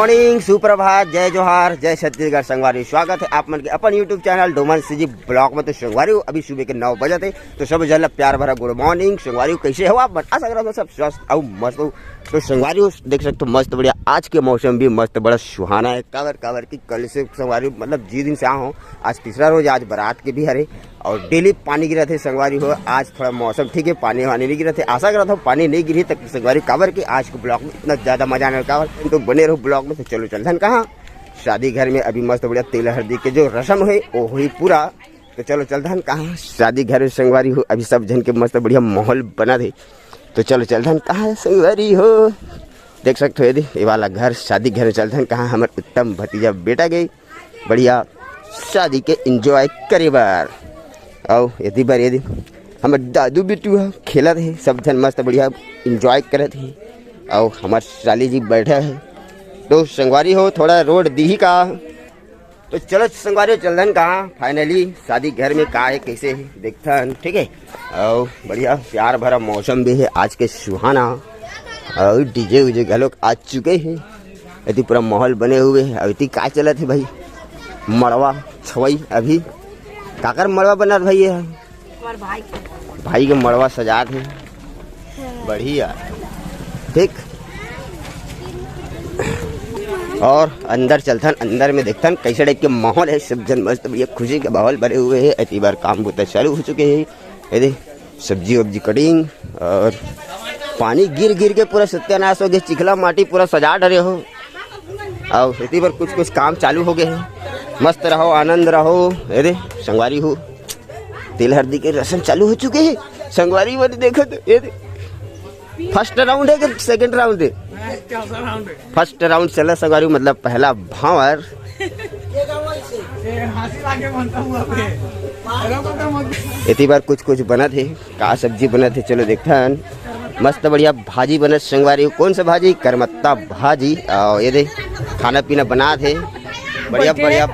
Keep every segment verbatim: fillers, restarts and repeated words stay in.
Morning, सुप्रभात, जय जोहार, जय छत्तीसगढ़। संगवारी, स्वागत है आप मन के अपन YouTube channel Doman CG blog में। तो संगवारी हो, अभी सुबह के नौ बजे थे, तो सब जन ला प्यार भरा गुड मॉर्निंग। संगवारी हो, कैसे हो आप मन? आशा करत हो सब स्वस्थ अउ मस्त हो। तो संगवारी हो, देख सकते हो मस्त बढ़िया आज के मौसम भी मस्त बड़ा सुहाना है। काबर काबर कि कल से संगवारी हो, मतलब जी दिन से आ हो, आज तीसरा रोज, आज बारात के भी हरे और डेली पानी गिरत हे संगवारी हो। आज थोड़ा मौसम ठीक है, पानी वानी नहीं गिरत हे। आशा करत हो पानी नहीं गिरी तक संगवारी, काबर कि आज के ब्लॉग में इतना ज्यादा मजा आने वाला। काबर तो बने रहो ब्लॉग में। तो चलो चलथन कहाँ, शादी घर में अभी मस्त बढ़िया तेल हल्दी के जो रस्म है वो हुई पूरा। तो चलो चलथन कहाँ, शादी घर में संगवारी हो। अभी सब झन के मस्त बढ़िया माहौल बना दे। तो चलो चलथन कहाँ संगवारी हो, देख सकते हो ये दे, ये वाला घर, शादी घर में चलथन कहाँ हमर उत्तम भतीजा बेटा गई बढ़िया शादी के एंजॉय करे बर। अउ एती बर ये दे हमर दादू बिट्टू ह खेलत हे, सब झन मस्त बढ़िया एंजॉय करत हे। अउ हमर साली जी बैठा है। तो संगवारी हो, थोड़ा रोड दीही का? तो चलो संगवारी हो, चलथन कहाँ फाइनली शादी घर में का है, कैसे है, देखथन, ठीक है। अउ बढ़िया प्यार भरा मौसम भी है आज के सुहाना। अउ डीजे उजे घलोक आ चुके हैं। एती पूरा माहौल बने हुए है। अउ एती का चलत है भाई, मड़वा छवई अभी। काकर मड़वा बनत भाई ये? हमारे भाई के। भाई के मड़वा सजात है। बढ़िया। ठीक। और अंदर चलथन, अंदर में देखथन कैसे टाइप के माहौल है। सब झन मस्त बढ़िया खुशी के माहौल भरे हुए है। एती बार काम बुता चालू हो चुके हैं। ये दे सब्जी वब्जी कटिंग और पानी गिर गिर के पूरा सत्यानाश हो गया, चिखला माटी पूरा सजा डरे हो। अउ एती बार कुछ कुछ काम चालू हो गए हैं। मस्त रहो, आनंद रहो। ये दे संगवारी हो, तेल हल्दी के रस्म चालू हो चुके हैं। संगवारी वाली देखो तो, ये दे फर्स्ट राउंड है कि सेकंड राउंड है? फर्स्ट राउंड चला संगवारी, मतलब पहला भांवर। एती बार कुछ कुछ बनत हे, का सब्जी बनत हे, चलो देखथन। मस्त बढ़िया भाजी बनत संगवारी। कौन सा भाजी? करमत्ता भाजी। अउ ये दे खाना पीना बनात हे, बढ़िया बढ़िया।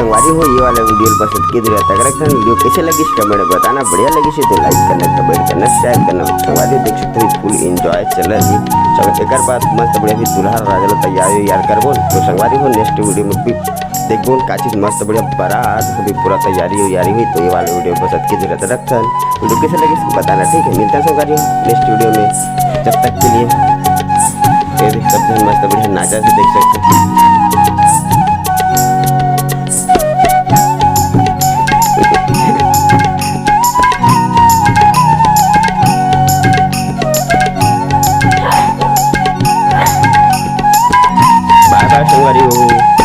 संगवारी हो, ये वाला वीडियो बस अतके दूर तक रखथन। वीडियो कैसे लगिस, कमेंट में बताना। बढ़िया लगिस हे तो लाइक करना, कमेंट करना, शेयर करना। संगवारी हो, देख सकते हो, फुल एंजॉय चल रही। चलो, एक बात मस्त बढ़िया भी दूल्हा राजा ला तैयारी यार करबो। तो संगवारी हो, नेक्स्ट वीडियो में भी देखबो का चीज मस्त बढ़िया बारात अभी पूरा तैयारी उयारी हुई। तो ये वाला वीडियो बस अतके दूर तक रखथन। वीडियो कैसे लगिस बताना, ठीक है। मिलता है संगवारी हो नेक्स्ट वीडियो में, जब तक के लिए ये देख सकते हैं, मस्त बढ़िया नाचा भी देख सकते हैं। बाय बाय संगवारी हो।